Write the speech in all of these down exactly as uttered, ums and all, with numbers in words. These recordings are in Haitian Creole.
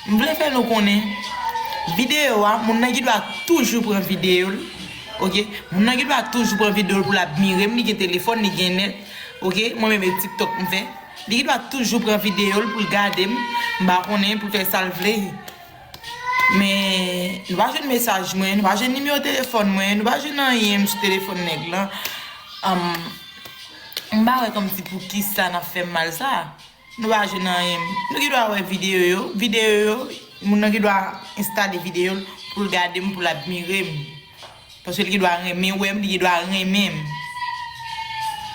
M vle fè nou konnen, videyo a, moun nan gen dwa toujou pran videyo l, oke? Moun nan gen dwa toujou pran videyo l pou l admire m, li gen telefòn, li gen nèt, oke? Mwen menm e TikTok m fè. Li gen dwa toujou pran videyo l pou l gade m, m pa konnen, pou l fè sa l vle. Men, nou pa jwenn mesaj mwen, nou pa jwenn nimewo telefòn mwen, nou pa jwenn anyen m sou telefòn nèg lan. Anm, m pa wè kòmsi pou kisa n ap fè m mal sa. Nou pa jwenn anyen. Nou gen dwa wè videyo yo. Videyo yo, moun nan gen dwa enstale videyo l pou l gade m, pou l admire m. Paske li gen dwa renmen wè m, li gen dwa renmen m.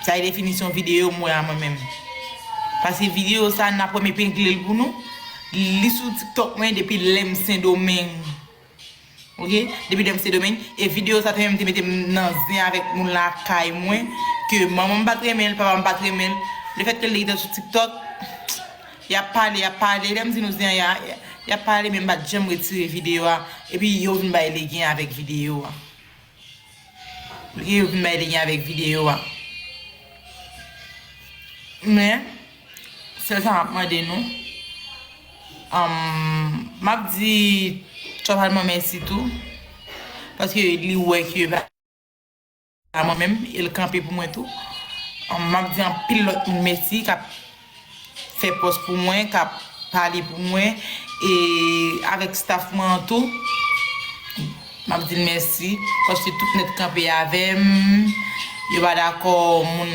Sa e definisyon videyo m wè a mwen menm. Paske videyo sa, n ap wè m epegle l pou nou. Li sou TikTok mwen depi lè m Sendomeng. Oke? Depi lè m Sendomeng. E videyo sa te menm te mete m nan zen avèk moun lakay mwen. Ke manman m pa t renmen l, papa m pa t renmen l. Lefètke li te sou TikTok, y ap pale, y ap pale. Lè m di nou zen an, y a, y a, y ap pale, men m pa t janm retire videyo a. Epi yo vin bay legen avèk videyo a. Oke, yo vin bay legen avèk videyo a. Men, sèl sa m ap mande nou, anm, m ap di Tròp Alman mèsi tou. Paske li wè ke pa mwen menm, e l kanpe pou mwen tou. Anm, m ap di anpil lòt moun mèsi k ap fè pòs pou mwen, k ap pale pou mwen, e avèk staff mwen an tou. M ap di l mèsi, paske tout nèt kanpe avè m. Yo pa dakò moun